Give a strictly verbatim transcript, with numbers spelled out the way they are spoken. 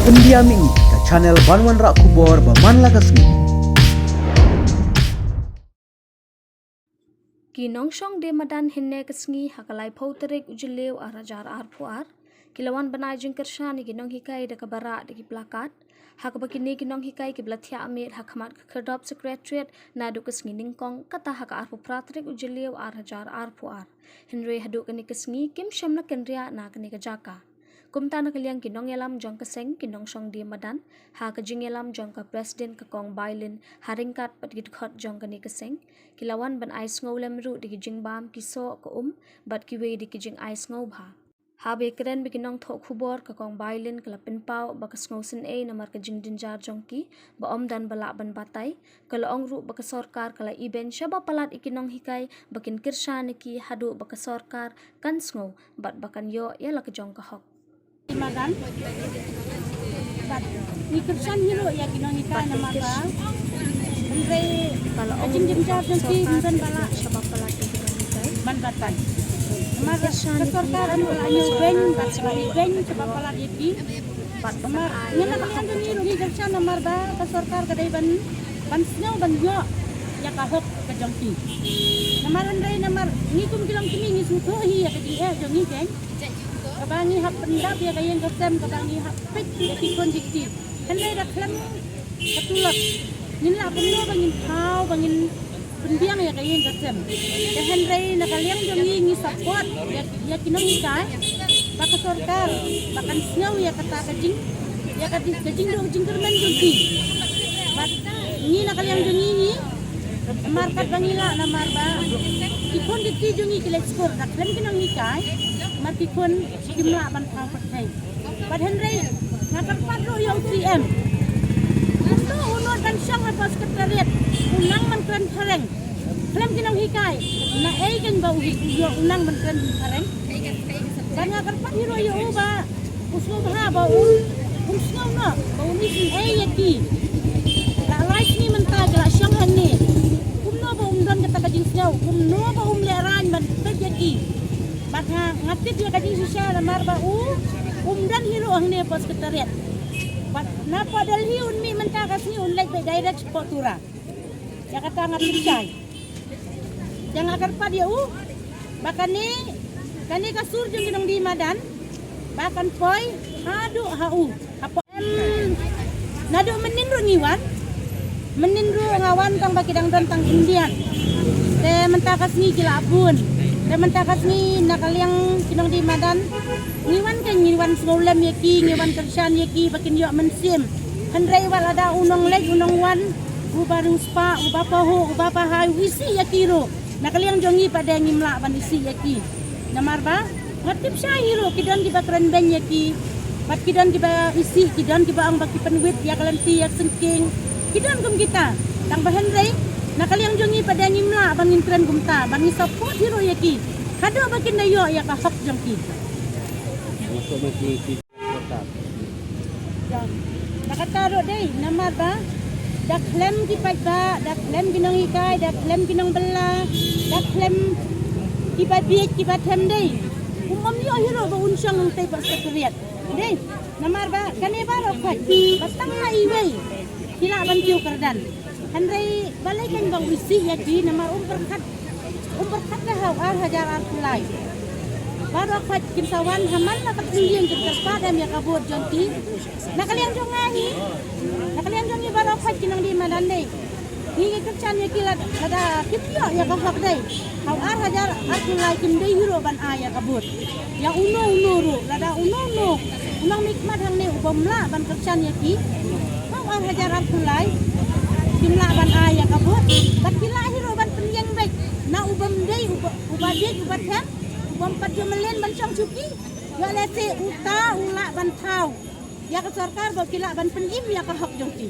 India Mini, ka channel ban wanrah khubor ba man la ka sngi. Ki nongshong die madan hynne ka sngi ha ka laiphew tarik u Jylliew ar hajar arphew ar ki la wan ban ai jingkyrshan ïa ki nonghikai da kaba rah da ki plakat, ha kaba kine ki nonghikai kiba la thiah miet ha khmat ka khyrdop Secretariat naduh ka sngi nyngkong, kata ha ka arphew phra tarik u Jylliew ar hajar arphew ar. Hynrei haduh kane ka sngi kim shym la kynriah na kane ka jaka. Kumta na ka liang ki nongïalam jong ka seng, ki nongshong die madan, ha ka jingïalam jong ka President ka Kong Bailin, ha ryngkat bad ki dkhot jong kane ka seng, ki la wan ban ai sngewlem ruh da ki jingbam, ki soh, ka um bad kiwei de ki jingai sngewbha. Haba ïakren bad ki nongthoh khubor, ka Kong Bailin ka la pynpaw ba ka sngewsynei namar ka jingjynjar jong ki ba ym don ba lah ban batai. Ka la ong ruh ba ka sorkar ka la ibeiñ shaba palat ïa ki nonghikai ba kin kyrshan ïa ki haduh ba ka sorkar kan sngew bad ba kan ïoh ïa la ka jong ka hok. Madan. Bad ngi kyrshan hi ruh ïa ki nonghikai namar ba hynrei ka jingjynjar jong ki ym don ba lah shaba palat ïa ki nonghikai ban batai. Namar ka sorkar ka la ibeiñ bad ka la ibeiñ shaba palat ïa ki. Bad namar ngi na ka liang jong ngi ruh ngi kyrshan namar ba ka sorkar ka dei ban, ban sngew ban ïoh ïa ka hok ka jong ki. Namar hynrei namar ngi kum ki longkmie ngi sngewthuh hi ïa ka jingeh jong ngi keiñ. Kaba ngi hap pyndap ïa ka ïing ka sem, kaba ngi hap peit ïa ki khun ki kti. Hynrei da khlem ka tulop ngin lah kumno ba ngin thaw ba ngin pynbiang ïa ka ïing ka sem. Te hynrei na ka liang jong ngi ngi support ïa, ïa ki nonghikai ba ka sorkar ba kan sngew ïa kata ka jing, ïa ka jing, ka jingduh jingkyrmen jong ki. Bad ngi na ka liang jong ngi ngi namar katba ngi lah namar ba ki khun ki kti jong ngi ki leit skul da khlem ki nonghikai, namar ki khun kim lah ban thaw pyrthei. Bad hynrei nga kyrpad ruh ïa u C M. Kumno u nud ban shong hapoh Secretariat u nang ban kren phareng khlem ki nonghikai. Na ei keiñ ba u hi, u ïoh u nang ban kren phareng. Bad nga kyrpad hi ruh ïa u ba u sngewbha ba un, un sngew noh ba un isynei ïa ki. La lai sngi mynta ki la shong hangne. Kumno ba um don kata ka jingsngew, kumno ba um lehraiñ ban peit ïa ki. Bad nga, nga tip ïa ka jingshisha namar ba u um don hi ruh hangne hapoh Secretariat. Bad napoh Delhi un mih mynta ka sngi un leit beit direct shapoh Tura. Ïa kata nga tip shai. Ïa nga kyrpad ïa u ba kane, kane ka sur jong ki nongdie madan ba kan poi haduh ha u. Hapoh, em, naduh mynnin ruh ngi wan. Mynnin ruh nga wan tang ba ki dang don tang Indian. Te mynta ka sngi ki la bun. Te mynta ka sngi na ka liang ki nongdie madan ngi wan, keiñ ngi wan sngewlem ïa ki, ngi wan kyrshan ïa ki ba kin ïoh mynsiem. Hynrei wat lada u nongleit u nongwan, uba riewspah, uba pahuh, uba pahai, u isih ïa ki ruh. Na ka liang jong ngi pat de ngim lah ban isih ïa ki. Namar ba nga tip shai hi ruh ki don kiba kren beiñ ïa ki. Bad ki don kiba isih, ki don kiba ong ba ki pynwit ïa ka lynti ïa ka syngkien. Ki don kum kita. Tang ba hynrei na ka liang jong ngi pat de ngim lah ban ngin kren kumta, ban ngin support hi ruh ïa ki haduh ba kin da ïoh ïa ka hok jong ki. Da kata ruh dei namar ba da khlem ki paidbah, da khlem ki nonghikai, da khlem ki nongbylla, da khlem kiba bieit kiba them dei. Um ym ïoh hi ruh ba un shong nongtei hapoh Secretariat. Dei namar ba kane baroh khoit ba tang ha iwei ki lah ban kiew kyrdan. Hynrei balei keiñ ba u isih ïa ki namar um pyrkhat, um pyrkhat da ha u ar hajar arphew lai. Baroh khoit kin sa wan ha man la ka pynïeng kin kyrpad em ïa ka vote jong ki. Na ka liang jong nga hi, na ka liang jong ngi baroh khoit ki nongdie madan dei. Ngi ngi kyrshan ïa ki lada, lada kim ïoh ïa ka hok dei. Ha u ar hajar arphew lai kim dei hi ruh ban ai ïa ka vote. Ïa uno uno ruh, lada uno uno u nongmihkhmat hangne u bym lah ban kyrshan ïa ki ha u ar hajar arphew lai, kim lah ban ai ïa ka vote. Bad ki lah hi ruh ban pynïeng beit na u bym dei, uba, uba bieit uba them, u bym pat ju mlien ban shong shuki. Ïoh lehse uta u lah ban thaw ïa ka sorkar ba ki lah ban pynim ïa ka hok jong ki.